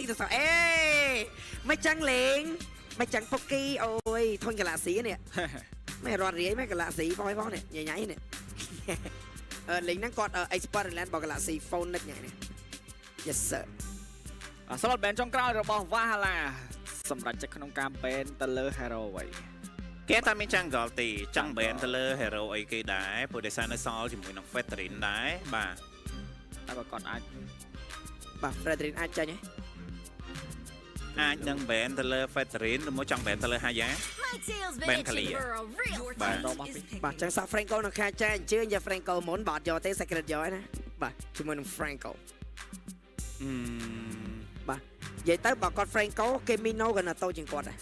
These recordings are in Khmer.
តិចទៅសោះអេមិនចឹងលេងមិនចឹងពុកគីអូយធុញកាឡាស៊ីនេះ មិនរត់រាយមិនកាឡាស៊ីផងផងនេះញ៉ៃញ៉ៃនេះ អឺលេងហ្នឹងគាត់ expert land របស់ Galaxy Phone និចញ៉ៃនេះ Yes sir. អសល់ ban ចុងក្រោយរបស់ Valhalla សម្រាប់ចិត្តក្នុងការ ban ទៅលើ Hero អ្វី គេតែមាន jungle ទេចង់ ban ទៅលើ hero អីគេដែរព្រោះដោយសារនៅសល់ជាមួយនឹង Fredrin ដែរបាទ តែបើគាត់អាច បាទ Fredrin អាចចាញ់ហ៎ អាចនឹង ban ទៅលើ Fredrin ឬមួយចង់ ban ទៅលើ Haya My tail's been Ben itching Kalia. for a real បាទ team is picking. បាទចឹងសោះ Franco នឹងខាចាអញ្ជើញយក Franco មុនបាទយកទេ Secret យកឯណាបាទជាមួយនឹង Franco អឺ បាទនិយាយទៅបើគាត់ Franco គេ Mino ក៏នៅតូចជាងគាត់ដែរ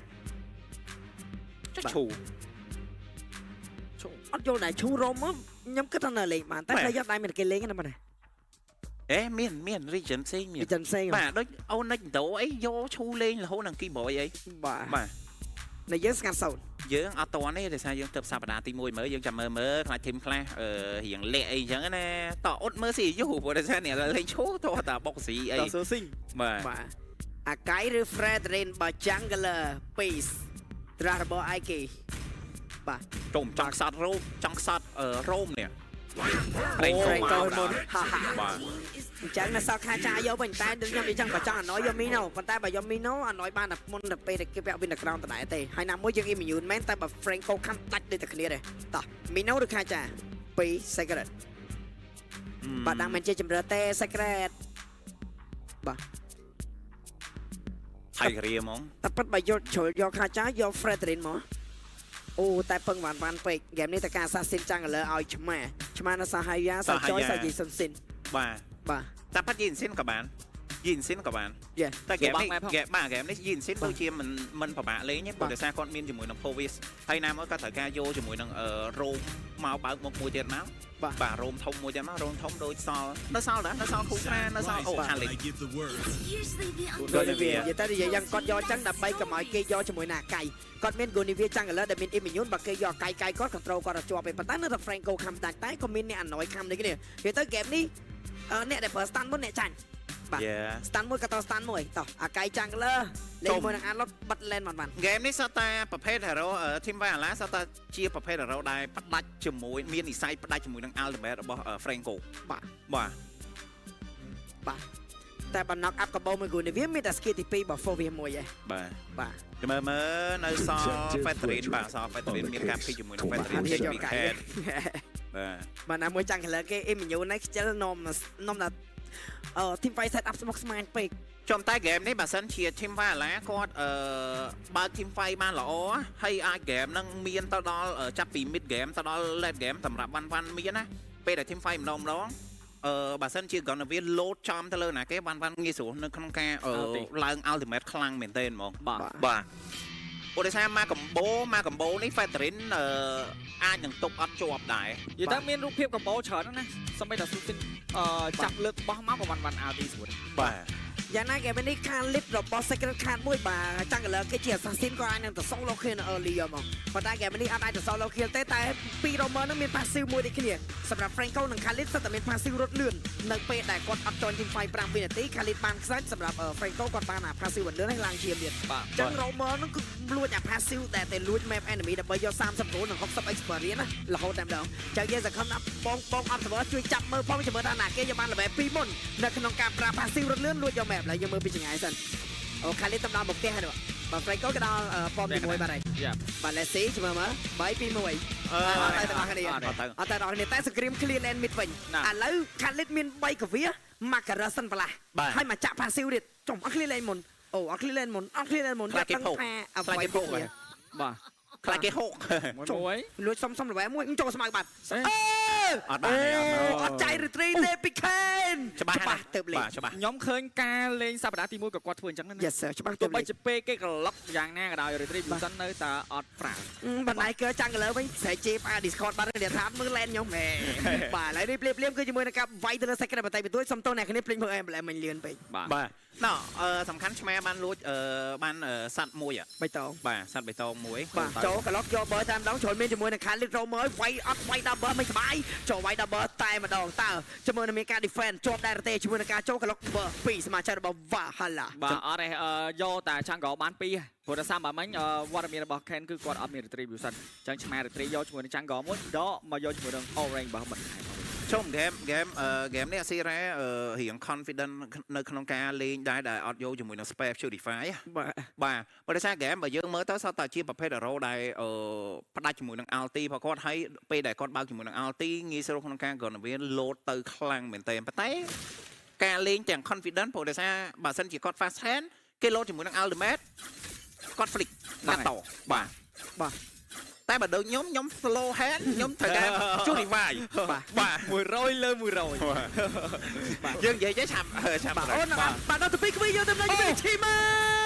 ចុះឈូ ឈុង អត់យល់ដែរឈូរ៉ូមខ្ញុំគិតថានៅលេងបានតែតែយកដែរមានគេលេងណាបាទណា អេមានមាន region ផ្សេងមាន វាចិនផ្សេង បាទដូចអូនិចដូអីយកឈូលេងរហូតនឹងគីបយអី បាទ បាទ នៅយើងស្ងាត់សូន្យ យើងអត់តនេះដោយសារយើងទៅសប្តាហ៍ទី1មើលយើងចាំមើលមើលខ្លាចធីមខ្លះអឺរៀងលាក់អីចឹងណាតអត់មើលស៊ីយូព្រោះដោយសារអ្នកលេងឈូតតាបុកស៊ីអី តស៊ូស៊ីង បាទ បាទអាកៃឬ Fredrin បើ Jungler Peace ត្រាស់របស់ IK បាទ ជុំចង់ខ្សត់រោមចង់ខ្សត់រោមនេះ Franco មុនហាហា បាទ អញ្ចឹងនៅសល់ខាចាយកវិញតែដូចខ្ញុំនិយាយចឹងបើចង់អាណយយកមីណូប៉ុន្តែបើយកមីណូអាណយបានតែមុនទៅពេលដែលគេពាក់ Winter Crown ដដែលទេហើយណាមួយយើង immune មែនតែបើ Franco ខំដាច់ដូចតែគ្នាទេតោះមីណូឬខាចា2 Secret បាទដាក់មិនជាជំរឿទេ Secret បាទ ថៃកូរ៉េហ្មង តែប៉ិតបើយកជ្រុលយកខាចាយក Fredrin មកអូតែពឹងវ៉ាន់វ៉ាន់ពេកហ្គេមនេះតែការ Assassin Jungler ឲ្យឆ្មាឆ្មានៅសាហាយ៉ាសាចយសាយីសុនស៊ីន បាទ បាទ តែប៉ាត់យីនស៊ីនក៏បានយីនស៊ីនក៏បាន យេ តែហ្គេមនេះហ្គេមបាទហ្គេមនេះយីនស៊ីនដូចជាមិនមិនពិបាកលេងទេព្រោះដោយសារគាត់មានជាមួយនឹង Povis ហើយណាមួយគាត់ត្រូវការយកជាមួយនឹងរោមមកបើកមុខមួយទៀតមកបាទរោមធំមួយទៀតមករោមធំដូចសល់នៅសល់ដែរនៅសល់គូក្រានៅសល់អូហាលី I give the word. Usually the Guinevere និយាយទៅនិយាយយ៉ាងគាត់យកចឹងដើម្បីកុំឲ្យគេយកជាមួយនឹងអាកៃគាត់មាន Guinevere Jungler ដែលមាន immune បើគេយកអាកៃកៃគាត់ control គាត់អត់ជាប់ទេប៉ុន្តែនៅតែ Franco ខំដាច់តែក៏មានអ្នក annoy ខំដូចគ្នានិយាយទៅ game នេះអ្នកដែលប្រើ stun មុនអ្នកចាញ់បាទ Yeah. stun មួយក៏ត stun មួយតោះអាកៃ Jungler លេងមួយនឹង Arlott បិទ lane បានបាន ហ្គេមនេះសតតែប្រភេទ hero Team Valhalla សតតែជាប្រភេទ hero ដែលផ្ដាច់ជាមួយមាននិស័យផ្ដាច់ជាមួយនឹង ultimate របស់ Franco បាទ បាទ បាទតែបើ knock up កបោមួយ Guinevere មានតែ skill ទី2របស់ Fovia មួយឯង បាទ បាទ ចាំមើលមើលនៅសល់ Fredrin បាទសល់ Fredrin មានការពីជាមួយនឹង Fredrin វាយកកៃ បាទ បាទណាមួយ Jungler គេ immune នេះខ្ជិលនំនំដល់អឺ team fight set up ស្មុកស្មាញពេក ចំតែហ្គេមនេះបើសិនជា Team Valhalla គាត់អឺបើក Team Fight បានល្អហើយអាចហ្គេមហ្នឹងមានទៅដល់ចាប់ពី mid game ទៅដល់ late game សម្រាប់វ៉ាន់វ៉ាន់មានណាពេលដែល Team Fight ម្ដងម្ដងអឺបើសិនជា Guinevere លោតចំទៅលើណាគេវ៉ាន់វ៉ាន់ងាយស្រួលនៅក្នុងការឡើង ultimate ខ្លាំងមែនទែនហ្មង បាទ បាទព្រោះដោយសារមកកម្បូមកកម្បូនេះ Fredrin អឺអាចនឹងទប់អត់ជាប់ដែរ និយាយទៅមានរូបភាពកម្បោច្រើនណាស់ណាសម្បីតែស៊ូស៊ីនអឺចាប់លើកបោះមកក៏វ៉ាន់វ៉ាន់អាល់ទីស្រួល បាទ យ៉ាងណាគេនេះខានលីបរបស់ Secret ខានមួយបាទ Jungler គេជា Assassin ក៏អាចនឹងទៅ solo kill នៅ early ហ្មងប៉ុន្តែគេនេះអត់អាចទៅ solo kill ទេតែពីរ roamer នឹងមាន passive មួយដូចគ្នាសម្រាប់ Franco និង Khalid សិតតែមាន passive រត់លឿននៅពេលដែលគាត់អត់ join team fight 5វិនាទី Khalid បានខ្សាច់សម្រាប់ Franco គាត់បានអា passive លឿនហើយឡើងជាទៀត បាទ ចឹង roamer នឹងគឺលួចអា passive ដែលតែលួច map enemy ដើម្បីយក30 gold និង60 experience ណារហូតតែម្ដងចឹងយើងសង្ឃឹមថាបងបង observer ជួយចាប់មើលផងចាំមើលថាណាគេយកបាន level 2មុននៅក្នុងការប្រើ passive រត់លឿនលួចយក map ឡើយយើងមើលពីចង្ងាយសិនអូ Khalid តំដល់មកផ្ទះហើយបាទ Franco ក៏ដល់ប៉មទី1បាទហើយ យ៉ា បាទ let's see ចាំមើលមើល3 2 1 អឺ អត់ទៅទាំងអស់គ្នា អត់ទៅ អត់តែដល់គ្នាតែសង្គ្រាម clear lane mid វិញ ណា ឥឡូវ Khalid មាន3កវីមកការ៉ាសិនបន្លាស់ បាទ ហើយមកចាក់ passive ទៀតចំអត់ clear lane មុនអូអត់ clear lane មុនអត់ clear lane មុន ខ្លាចគេភោគ ថា ខ្លាចគេភោគហ៎ បាទ ខ្លាចគេហុក មួយមួយ លួចសុំសុំល្វែមួយចូលស្មៅបាត់ អេ អឺ អត់បានទេអត់បាន អត់ចាយឬត្រីទេពីខេន ច្បាស់ ច្បាស់ទៅលេង បាទច្បាស់ ខ្ញុំឃើញការលេងសប្តាហ៍ទី1ក៏គាត់ធ្វើអញ្ចឹងដែរណា Yes sir ច្បាស់ ទោះ ទៅលេង បីជាពេលគេក្លុកយ៉ាងណាក៏ដោយ Retribution នៅតែអត់ប្រាល់ បណ្ដៃកើចាំងលើវិញស្រែកជេរផ្អា Discord បាត់ហើយថាមើលឡែនខ្ញុំហេបាទឥឡូវនេះភ្លាមភ្លាមគឺជាមួយនឹងការវាយទៅលើ secret បន្តិចបន្តួចសុំទោសអ្នកគ្នាភ្លេចមើល emblem មិញលឿនពេក បាទ បាទ ណោះអឺសំខាន់ឆ្មាបានលួចអឺបានអឺសัตว์មួយอ่ะ បៃតង បាទសัตว์បៃតងមួយ បាទចូលក្លុកយកបើតាមដងជ្រុលមានជាមួយនឹងខាលីតរ៉ូមើវាយអត់វាយដល់បើមិនសบายចូលវាយដល់បើតែម្ដងតើជាមួយនឹងមានការ defend ជាប់ដែរទេជាមួយនឹងការចូលក្លុកបើពីសមាជិករបស់ Valhalla បាទអត់ទេអឺយកតែឆាំងកោបានពីរព្រោះតែសាមបើមិញអឺវត្តមានរបស់ Ken គឺគាត់អត់មាន retribution អញ្ចឹងឆ្មា retri យកជាមួយនឹង Jungle មួយដកមកយកជាមួយនឹង Orange របស់បន្ថែម ជុំហ្គេមហ្គេមអឺហ្គេមនេះអាស៊ីរ៉ាអឺរៀង confident នៅក្នុងការលេងដែរដែលអត់យកជាមួយនឹង spell purify បាទ បាទបើដោយសារហ្គេមបើយើងមើលទៅសតតែជាប្រភេទ hero ដែលអឺផ្ដាច់ជាមួយនឹង ulti របស់គាត់ហើយពេលដែលគាត់បើកជាមួយនឹង ulti ងាយស្រួលក្នុងការគាត់វា load ទៅខ្លាំងមែនទែនប៉ុន្តែការលេងទាំង confident ព្រោះដោយសារបើសិនជាគាត់ fast hand គេ load ជាមួយនឹង ultimate គាត់ flick កាត់តបាទ បាទ តែបើដូចខ្ញុំខ្ញុំ slow hand ខ្ញុំត្រូវការ purify បាទ បាទ 100លើ100 យើងនិយាយចេះឆាប់ឆាប់ បាទអូនបាទដល់ទៅពីក្វីយកទៅដល់ជាមួយឈីម៉ា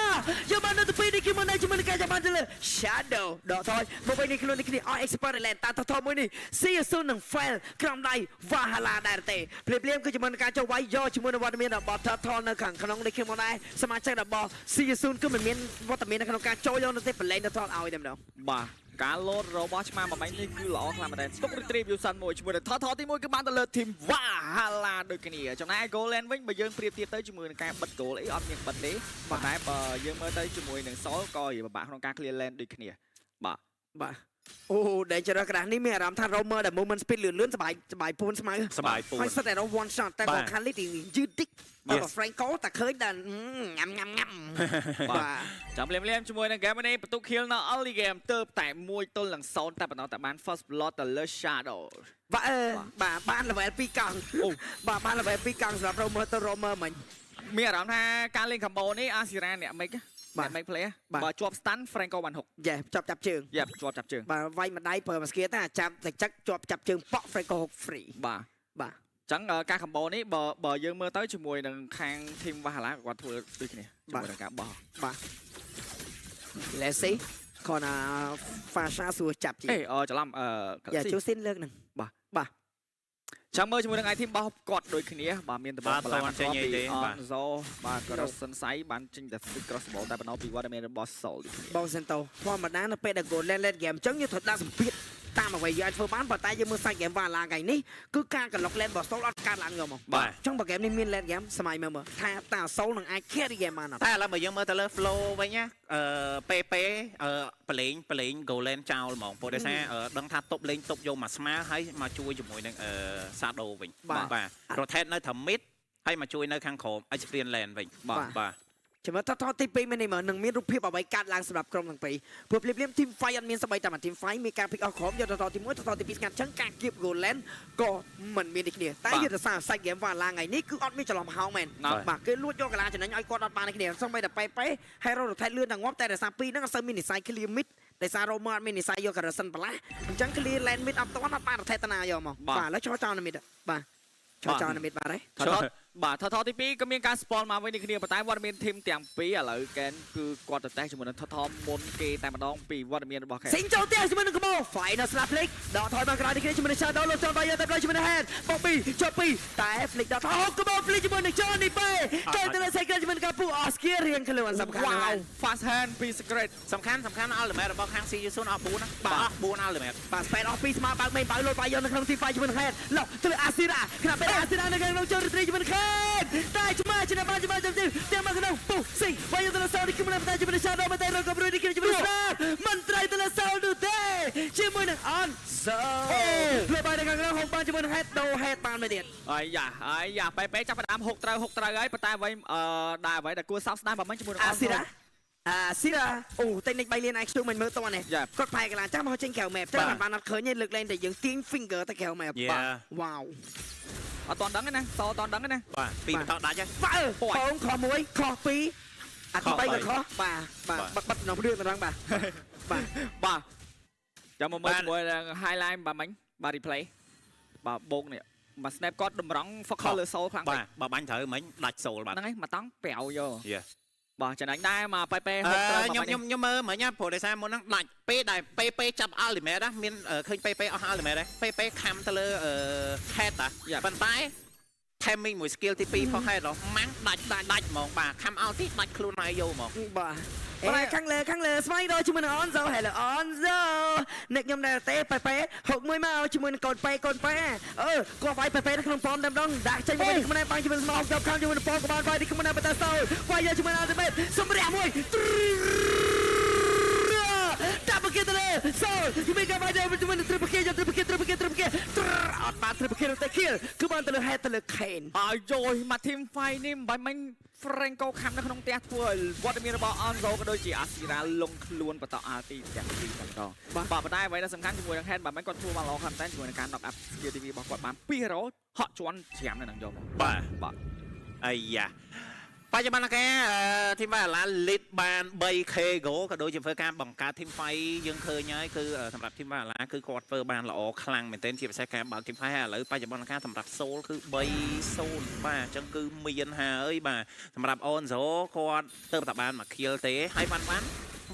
យកបានដល់ទៅពីនេះគឺមិនដែរជាមួយនឹងការចាប់បានទៅលើ Shadow ដកថយមកវិញនេះខ្លួននេះគ្នាអស់ Expert Land តាថថមួយនេះ See you soon នឹង fail ក្រោមដៃ Valhalla ដែរទេភ្លាមភ្លាមគឺជាមួយនឹងការចូលវាយយកជាមួយនឹងវត្តមានរបស់ថថនៅខាងក្នុងនេះខ្ញុំមកដែរសមាជិករបស់ See you soon គឺមិនមានវត្តមាននៅក្នុងការចូលយកនៅទេប្រឡែងថថឲ្យតែម្ដង បាទការលោតរបស់ឆ្មាមួយបាញ់នេះគឺល្អខ្លាំងមែនទែនទុក retribution មួយជាមួយនឹងថថទី1គឺបានទៅលើ team Valhalla ដូចគ្នាចំណែកឯ Gold Lane វិញបើយើងប្រៀបធៀបទៅជាមួយនឹងការបិទ goal អីអត់មានបិទទេប៉ុន្តែបើយើងមើលទៅជាមួយនឹង Sol ក៏រៀងពិបាកក្នុងការ clear lane ដូចគ្នាបាទ បាទអូ Dangerous ក្រាស់នេះមានអារម្មណ៍ថា roamer ដែល movement speed លឿនលឿនសบายសบายពួនស្មៅ សบายពួន ហើយសិតតែ one shot តែ បាទ ក៏ខាលីតយឺតតិចបើ Franco តែឃើញតែញ៉ាំញ៉ាំញ៉ាំ បាទ បាទ ចាំភ្លាមៗជាមួយនឹង game នេះបន្ទុក kill នៅ early game ទៅតែ1ទល់នឹង0តែប៉ុណ្ណោះតែបាន first blood ទៅលើ Shadow បាទអឺបាទបាន level 2កង់ អូ បាទបាន level 2កង់សម្រាប់ roamer ទៅ roamer មិញ មានអារម្មណ៍ថាការលេង combo នេះអាស៊ីរ៉ាអ្នក make បាទ អ្នក make play បាទ បើជាប់ stun Franco បាន6 យ៉េចាប់ចាប់ជើង យ៉ាប់ជាប់ចាប់ជើង បាទវាយម្ដាយប្រើមកស្គៀតាចាប់តែចឹកជាប់ចាប់ជើងប៉ក់ Franco 6 free បាទ បាទ ចឹងការ combo នេះបើបើយើងមើលទៅជាមួយនឹងខាង team Valhalla ក៏គាត់ធ្វើដូចគ្នាជាមួយនឹងការបោះ បាទ Let's see គាត់ណា Fasha សួរចាប់ជា អេអច្រឡំអឺ យ៉ាជួស៊ីនលើកហ្នឹង បាទ បាទ ចាំមើលជាមួយនឹង item របស់គាត់ដូចគ្នាបាទមានតប បាទ បន្លា តចេញអីទេ ពី បាទ Onzo បាទ Cross Sensei បានចេញតែ crossbow តែប៉ុណ្ណោះពីវត្តមានរបស់ Soul ដូចគ្នា បងសិនតោធម្មតានៅពេលដែល goal lane late game អញ្ចឹងយើងត្រូវដាក់សម្ពាធតាមអ្វីយើងអាចធ្វើបានប៉ុន្តែយើងមើលសាច់ game វ៉ាឡាថ្ងៃនេះគឺការក្លុក lane របស់ Soul អត់កើតឡើងយកមក បាទ អញ្ចឹងបើ game នេះមាន late game សម័យមើលមើលថាតើ Soul នឹងអាច carry game បានអត់ តែឥឡូវបើយើងមើលទៅលើ flow វិញណាអឺ PP អឺប្រឡែងប្រឡែង Golan ចោលហ្មងព្រោះដោយសារអឺដឹងថាតុបលេងតុបយកមកស្មើហើយមកជួយជាមួយនឹងអឺ Shadow វិញ បាទ បាទ rotate នៅត្រឹម mid ហើយមកជួយនៅខាងក្រោម Experience Lane វិញ បាទ បាទ ចាំមើលតតទី2មែននេះមើលនឹងមានរូបភាពអ្វីកាត់ឡើងសម្រាប់ក្រុមទាំងពីរព្រោះភ្លាមៗ team fight អត់មានសម្បីតែមួយ team fight មានការ pick off ក្រុមយកតតទី1តតទី2ស្ងាត់ចឹងការគៀប goal lane ក៏មិនមានដូចគ្នាតែយុទ្ធសាស្ត្រសាច់ game វ៉ាឡាថ្ងៃនេះគឺអត់មានច្រឡំហោងមែន ណា បាទគេលួចយកកាឡាចំណេញឲ្យគាត់អត់បានដូចគ្នាសូម្បីតែប៉េប៉េ Hero rotate លឿនតែងាប់តែដោយសារពីរហ្នឹងអត់សូវមាននិស័យ clear mid ដោយសារ Romer អត់មាននិស័យយក Garrison បន្លាស់អញ្ចឹង clear lane mid អត់ទាន់អត់បាន rotate តាណាយកមកបាទឥឡូវចោលចោលនៅ mid បាទចោលចោលនៅ mid បាទហើយ ថថបាទថថទី2ក៏មានការ spawn មកវិញនេះគ្នាប៉ុន្តែវត្តមាន team ទាំងពីរឥឡូវកែនគឺគាត់ទៅតេស្តជាមួយនឹងថថមុនគេតែម្ដងពីវត្តមានរបស់កែន សិងចូលផ្ទះជាមួយនឹងកបោ Final Slap Flick ដកថយមកក្រោយនេះគ្នាជាមួយនឹង Shadow លោកចង់បាយយកតែជាមួយនឹង Head បក2ជាប់2តែ Flick ដកថយកបោ Flick ជាមួយនឹង Johnny Bay ចូលទៅលើ Secret ជាមួយនឹងការពូ Oscar រៀងខ្លួនសំខាន់ណា វ៉ាវ ស់ fast hand ពី Secret សំខាន់សំខាន់ ultimate របស់ខាង CU 0អស់4ណា បាទ អស់4 ultimate បាទ Spade អស់2ស្មើបើកមេបើលោតបាយយកនៅក្នុង Team Fight ជាមួយនឹង Head ឡុកទៅលើ Asira ខណៈពេល Asira នៅក្នុងចូលរីជាមួយនឹង Head តែឆ្មាឆ្នះបានឆ្មាចាំទីទាំងមកក្នុងពុះស៊ីបាយយកទៅលើ Soul នេះជាមួយនឹងតែជាមួយនឹង Shadow មិនតែរកកម្រួយនេះជាមួយនឹង Snap មិនត្រូវទៅលើ Soul នោះទេជាមួយនឹង On So លើបាយនៅខាងក្នុងហុកបានជាមួយនឹង Head ដូ Head បានមួយទៀត អាយ៉ាអាយ៉ាប៉េប៉េចាប់ផ្ដើមហុកត្រូវហុកត្រូវហើយប៉ុន្តែអ្វីអឺដែលអ្វីដែលគួរសោកស្ដាយបើមិនជាមួយនឹង អាស៊ីរ៉ាអាស៊ីរ៉ាអូតែនិច3លាន IQ មិនមើលតនេះ យ៉ា គាត់ផែកន្លងចាំមកចេញក្រៅ map ចឹងបានអត់ឃើញទេលើកលែងតែយើងទាញ finger ទៅក្រៅ map Yeah វ៉ាវ អត់តន់ដឹងទេណាសអត់តន់ដឹងទេណា បាទពីបន្តដាច់ហើយ ហ្វា ប៉ោយ បងខុសមួយខុសពីរអាទី ខុស 3ក៏ខុសបាទបាទ បាទ បាត់បាត់ក្នុងរឿងតម្រង់បាទបាទ បាទចាំមកមើល បាទ ជាមួយនឹង highlight បាទមិញបាទ replay បាទបោកនេះមក snap គាត់តម្រង់ focus លើ soul ខ្លាំងពេក បាទបើបាញ់ត្រូវមិញដាច់សូលបាទ ហ្នឹងហើយមកតង់ប្រាវយក Yeah. បាទចំណេញដែរមកប៉េប៉េហុ អឺ កត្រូវ ខ្ញុំខ្ញុំខ្ញុំមើលមិញណាព្រោះដោយសារមុនហ្នឹងដាច់ពេលដែលពេពេចាប់ ultimate ណាមានឃើញពេពេអស់ ultimate ដែរពេពេខំទៅលើអឺ head តាប៉ុន្តែ timing មួយ skill ទី2ផងហេតុម៉ាំងដាច់ដាច់ដាច់ហ្មងបាទខំអោទីដាច់ខ្លួនឯងយកហ្មង បាទអេខាងលើខាងលើស្វែងរកជាមួយនឹង Onzo Hello Onzo អ្នកខ្ញុំដែរទេប៉ែប៉ែហុកមួយមកជាមួយនឹងកូនប៉ែកូនប៉ែអឺគាត់វាយប៉ែប៉ែនៅក្នុងប៉មតែម្ដងដាក់ចេញមកវិញក្នុងបាំងជាមួយនឹងស្មោកយកខាងជាមួយនឹងប៉មក៏បានវាយនេះក្នុងបតាសោវាយយកជាមួយនឹង Ultimate សម្រាប់មួយតាបគេទៅលើសូលជាមួយกับវាយជាមួយនឹង triple kill យក triple kill triple kill triple kill អត់បាន triple kill តែ kill គឺបានទៅលើ head ទៅលើ Kane ហើយយយមក team fight នេះមិនបាញ់មិញ Franco ខំនៅក្នុងផ្ទះធ្វើឲ្យវត្តមានរបស់ Onzo ក៏ដូចជា Asira លងខ្លួនបន្ត RT ផ្ទះទីតែម្ដង បាទ បាទប៉ុន្តែអ្វីដែលសំខាន់ជាមួយនឹង Head បាទមិនគាត់ធ្វើបានល្អខ្លាំងតែជាមួយនឹងការ knock up skill TV របស់គាត់បាន2 hero ហក់ជន់ច្រាមនៅនឹងយកមក បាទ បាទ អាយ៉ាបច្ចុប្បន្នកា team បាឡា lead បាន 3K gold ក៏ដូចជាធ្វើការបង្កើត team fight យើងឃើញហើយគឺសម្រាប់ team បាឡាគឺគាត់ធ្វើបានល្អខ្លាំងមែនទែនជាពិសេសការបើក team fight ហើយឥឡូវបច្ចុប្បន្នកាសម្រាប់ Soul គឺ3-0បាទអញ្ចឹងគឺមានហើយបាទសម្រាប់ Onzo គាត់ទៅតែបានមួយ kill ទេហើយបានបាន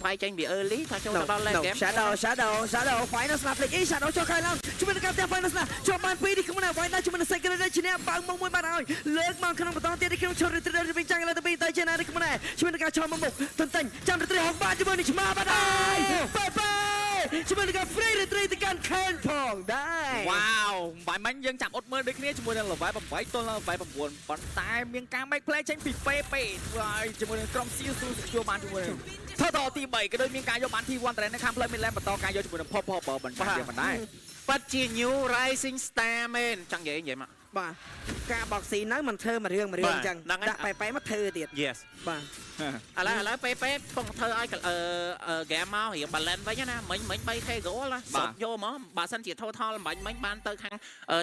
វាយចេញពី early ថាចូលទៅដល់ late game Shadow Shadow Shadow Final Snap Flick អី Shadow ចូលក្រោយឡើងជាមួយនឹងការផ្ទះ Final Snap ចូលបានពីរនេះក្នុងណាវាយដល់ជាមួយនឹង Second ដែលឈ្នះបើកមុខមួយបានហើយលើកមកក្នុងបន្តទៀតនេះក្នុងឈុត Retreat វិញចាំងលើទៅពីទៅជាណានេះក្នុងណាជាមួយនឹងការឆោមកមុខទន្ទិញចាំ Retreat ហុកបានជាមួយនឹងឆ្មាបាត់ហើយបែបែជាមួយនឹងការ Free Retreat ទៅកាន់ Ken ផងដែរ វ៉ាវបាញ់មិញយើងចាំអត់មើលដូចគ្នាជាមួយនឹង level 8ទល់នឹង level 9ប៉ុន្តែមានការ make play ចេញពី PP ធ្វើឲ្យជាមួយនឹងក្រុម CSU ទទួលបានជាមួយនឹងថតទី3ក៏ដូចមានការយកបាន T1 ត្រែនៅខាងផ្លូវ mid lane បន្តការយកជាមួយនឹង Pop Pop បន្តទៀតមិនដែរ ប៉ាត់ជា new rising star មែនចង់និយាយនិយាយមក បាទការបកស៊ីនៅមិនធ្វើមួយរឿងមួយរឿងអញ្ចឹង បាទហ្នឹងហើយ ដាក់បែបែមកធ្វើទៀត Yes បាទ ឥឡូវពេលពេលពងធ្វើឲ្យអឺហ្គេមមករៀង balance វិញណាមិញមិញ 3K goal ណាសុតយកមកបើសិនជា total បាញ់មិញបានទៅខាង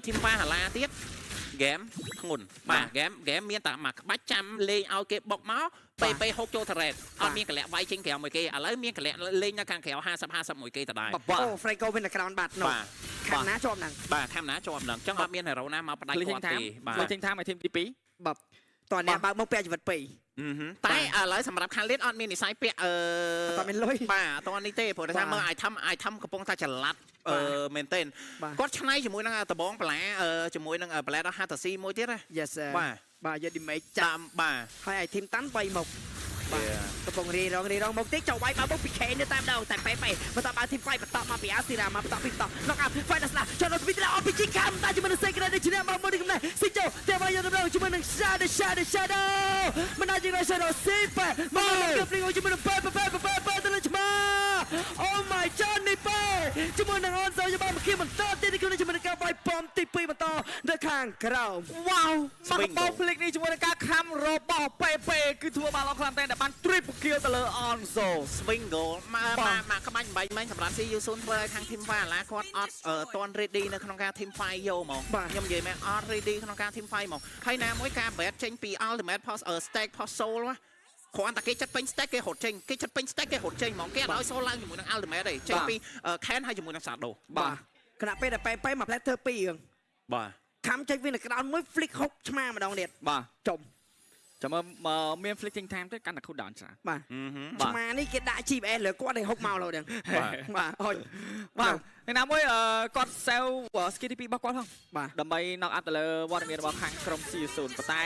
team Valhalla ទៀតហ្គេមធ្ងន់បាទហ្គេមហ្គេមមានតែមួយក្បាច់ចាំលេងឲ្យគេបុកមកពេលពេលហូបចូល turret អត់មានកលៈវាយចេញក្រៅមួយគេឥឡូវមានកលៈលេងនៅខាងក្រៅ50 50មួយគេដដែល បាទ អូ Franco វិញនៅក្រោនបាត់នោះ បាទ ខាងណាជាប់ហ្នឹង បាទខាងណាជាប់ហ្នឹងអញ្ចឹងអត់មាន hero ណាមកផ្ដាច់ លេង គាត់ តាម ទេបាទ លេងតាមឲ្យ team ទី2 បាទតើអ្នកបើកមុខពាក់ជីវិតពីរ តែឥឡូវសម្រាប់ខាងលៀតអត់មាននិស័យពាក់អឺ អត់មានលុយ បាទអត់តនេះទេព្រោះតែថាមើល item item កំពុងតែចល័តអឺមែនទែន បាទ គាត់ឆ្នៃជាមួយនឹងដបងបន្លាជាមួយនឹងប្លែតហាតាស៊ីមួយទៀតណា Yes sir បាទ បាទយក damage ចា តាមបាទ ហើយឲ្យធីមតាន់3មុខបាទកំពុងរីរងរីរងមុខទៀតចូលវាយបើមុខពីខេនៅតាមដងតែប៉េប៉េបន្តបើធីម5បន្តមកពីអាស៊ីរ៉ាមកបន្តពីបន្ត knock up final slash ចូលដល់ពីត្រអពីជីខំតែជាមួយនឹង Secret នេះឈ្នះមកមួយនេះកំណេះស៊ីចូលតែវាយយកទៅជាមួយនឹង Shadow Shadow Shadow មិនអាចយក Shadow ស៊ីប៉េមកលើព្រីងជាមួយនឹងប៉េប៉េប៉េប៉េប៉េទៅលើឆ្មា Oh my Johnny ប៉េជាមួយនឹងអនសូយកបានមកគៀបន្តទៀតនេះគឺជាមួយនឹងការវាយបំទី2បន្តនៅខាងក្រោម វ៉ាវមកកបោភ្លេចនេះជាមួយនឹងការខំរបស់ PP គឺធ្វើបានល្អខ្លាំងតែបាន triple kill ទៅលើ Onzo swing goal មកមកមកក្បាច់បាញ់មិញសម្រាប់ CU 0ធ្វើឲ្យខាង team Valhalla គាត់អត់តន់ ready នៅក្នុងការ team fight យកហ្មងខ្ញុំនិយាយមែនអត់ ready ក្នុងការ team fight ហ្មងហើយណាមួយការ bet ចេញពី ultimate post stack post soul ណាគ្រាន់តែគេចិត្តពេញ stack គេរត់ចេញគេចិត្តពេញ stack គេរត់ចេញហ្មងគេអត់ឲ្យ soul ឡើងជាមួយនឹង ultimate ទេចេញពី Ken ហើយជាមួយនឹង Shadow បាទខណៈពេលដែលប៉េប៉េមកផ្លែធ្វើពីររឿង បាទ ខំចេញវិញនៅក្រោមមួយ flick ហុកឆ្មាម្ដងទៀត បាទ ចំ ចាំមើលមាន flicking time ទេកាន់តែ cool down ច្រើន បាទ បាទ ឆ្មានេះគេដាក់ GPS លើគាត់ឲ្យហុកមកលោហ្នឹង បាទ បាទហុច បាទថ្ងៃណាមួយគាត់ sell skill ទី2របស់គាត់ផង បាទ ដើម្បី knock up ទៅលើវត្តមានរបស់ខាងក្រុម C0 ប៉ុន្តែ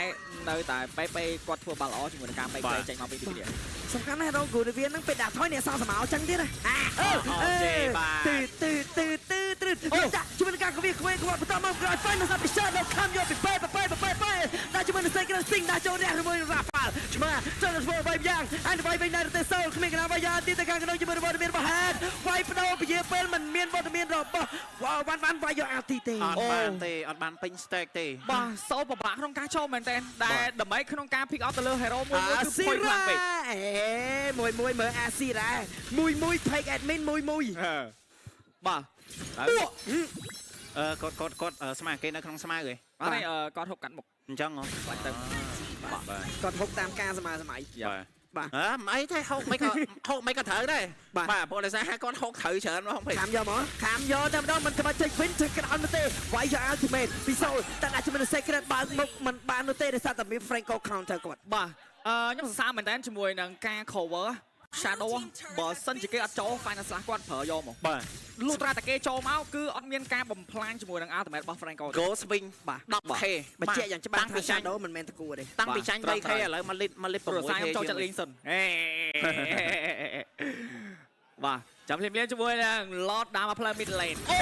នៅតែប៉េប៉េគាត់ធ្វើបានល្អជាមួយនឹងការបែក បាទ ចេញមកពីទីគ្នា សំខាន់ណាស់រងគូនវាហ្នឹងពេលដាក់ថយអ្នកសងសមោចឹងទៀតណាអាអឺ អូទេបាទ ទឺទឺទឺទឺទឺចាក់ជាមួយនឹងការកវីក្វេគាត់បន្តមកក្រោយ final សាប់ពិសាដល់ខំយកពីប៉េប៉េប៉េប៉េប៉េដាក់ជាមួយនឹង Secret Sing ដាក់ចូលរះជាមួយនឹង Rafal ឆ្មាចូលទៅធ្វើបែបយ៉ាងអន្តវាយវិញដែរទៅសូលគ្មានកណាវាយ៉ាទីទៅខាងក្នុងជាមួយនឹងវត្តមានរបស់ Head វាយបដោពជាពេលមិនមានវត្តមានរបស់វ៉ាន់វ៉ាន់វាយយកអាទីទេ អត់បានទេអត់បានពេញ stack ទេ បាទសូពិបាកក្នុងការចូលមែនតើដែលដើម្បីក្នុងការ pick up ទៅលើ hero មួយមួយ អា គឺ ស៊ីរ៉ា ផុយខ្លាំងពេក អេមួយមួយមើលអាស៊ីរ៉ាមួយមួយ page admin មួយមួយ បាទ ពួក អឺគាត់គាត់គាត់ស្មាគេនៅក្នុងស្មៅឯង អត់ទេគាត់ហុកកាត់មុខ អញ្ចឹងហ៎ ខ្លាចទៅ បាទបាទ គាត់ហុកតាមការសម័យសម័យ បាទ បាទ អើមិនអីទេហូបមិនក៏ហូបមិនក៏ត្រូវដែរ បាទ បាទព្រោះដោយសារគាត់ហូបត្រូវច្រើនហ្មងពេក ខាំយកមកខាំយកតែម្ដងមិនក្បាច់ចេញវិញទៅក្រោយមកទេវាយយក ultimate ពីសូលតែដាក់ជាមួយនឹង secret បើកមុខមិនបាននោះទេដោយសារតែមាន Franco counter គាត់ បាទអឺខ្ញុំសរសើរមែនតើជាមួយនឹងការ cover Shadow បើសិនជាគេអត់ចូល Final Slash គាត់ប្រើយកមក បាទ លុះត្រាតែគេចូលមកគឺអត់មានការបំផ្លាញជាមួយនឹង ultimate របស់ Franco ទេ Go swing បាទ 10K បញ្ជាក់យ៉ាងច្បាស់ថា តាំងពីចាញ់ Shadow មិនមែនតគួរទេ តាំងពីចាញ់ 3K ឥឡូវមកលីតមកលីត ព្រោះ 6K សារខ្ញុំចូលចិត្តលេងសិនហេបាទចាំភ្លាមៗជាមួយនឹង Lord ដើរមកផ្លូវ mid lane អូ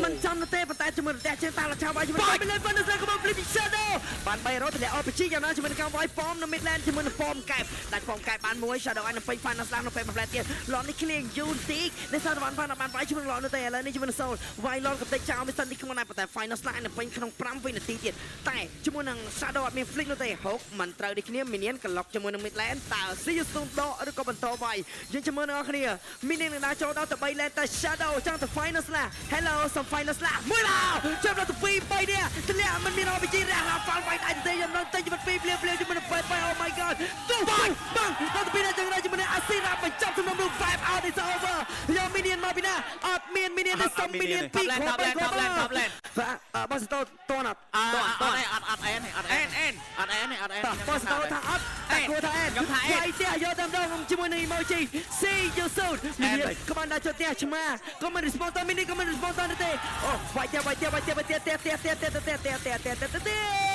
មិនចំនោះទេប៉ុន្តែជាមួយនឹងផ្ទះជើងតាលឆាវាយជាមួយនឹង mid lane ប៉ុន្តែស្រីក៏មក flip Shadow បាន3រត់ទម្លាក់ RPG យ៉ាងណាជាមួយនឹងការវាយប៉មនៅ mid lane ជាមួយនឹងប៉មកែបដាច់ប៉មកែបបានមួយ Shadow អាចនឹងពេញ final slash នៅពេលមួយផ្លែទៀត Lord នេះ clear យូរបន្តិចនៅសារបានបានបានវាយជាមួយនឹង Lord នោះទេឥឡូវនេះជាមួយនឹង Soul វាយ Lord កំទេចចោលមិនសិននេះក្នុងដែរប៉ុន្តែ final slash នឹងពេញក្នុង5វិនាទីទៀតតែជាមួយនឹង Shadow អត់មាន flick នោះទេហុកមិនត្រូវដូចគ្នា Minion ក្លុកជាមួយនឹង mid lane តើ See you soon ដកឬក៏បន្តវាយយើងចាំមើលអ្នកនរគ្នា Minion នឹងដើរចូលដល់ទៅ3 lane តែ Shadow ចង់ទៅ final slash Hello សុំ final slash មួយឡាចាប់ដល់ទៅ2 3នេះធ្លាក់មិនមាន RPG រះឡាហ្វាល់វាយដៃទេយ៉ាងដល់ទៅជីវិត2ភ្លាមភ្លាមជាមួយនឹង8 8 Oh my god ទូបាំងបាំងដល់ទៅ2នេះចឹងដែរជាមួយនឹងអាស៊ីរ៉ាបញ្ចប់សំណុំរឿង vibe out is over យក Minion មកពីណាអត់មាន Minion ទេសុំ Minion 2 Top lane គ្រាប់ top lane 3គ្រាប់ top lane top lane បាទបោះសតោតនអត់ អត់អត់អត់អត់អែនអត់អែន អែនអែន អត់អែនអត់អែន តោះបោះសតោថាអត់តែគួរថាអែន ខ្ញុំថាអែន វាយផ្ទះយកតែម្ដងជាមួយនឹង emoji see you soon Minion ក៏បានដល់ចូលផ្ទះឆ្មាក៏មិន respond ត Minion ក៏មិន respond តទេអូវាយផ្ទះវាយផ្ទះវាយផ្ទះវាយផ្ទះផ្ទះផ្ទះផ្ទះផ្ទះផ្ទះផ្ទះផ្ទះផ្ទះផ្ទះផ្ទះ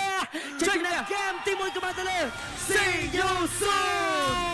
ចេញនៅហ្គេមទី1ក៏បានទៅលើ see you soon.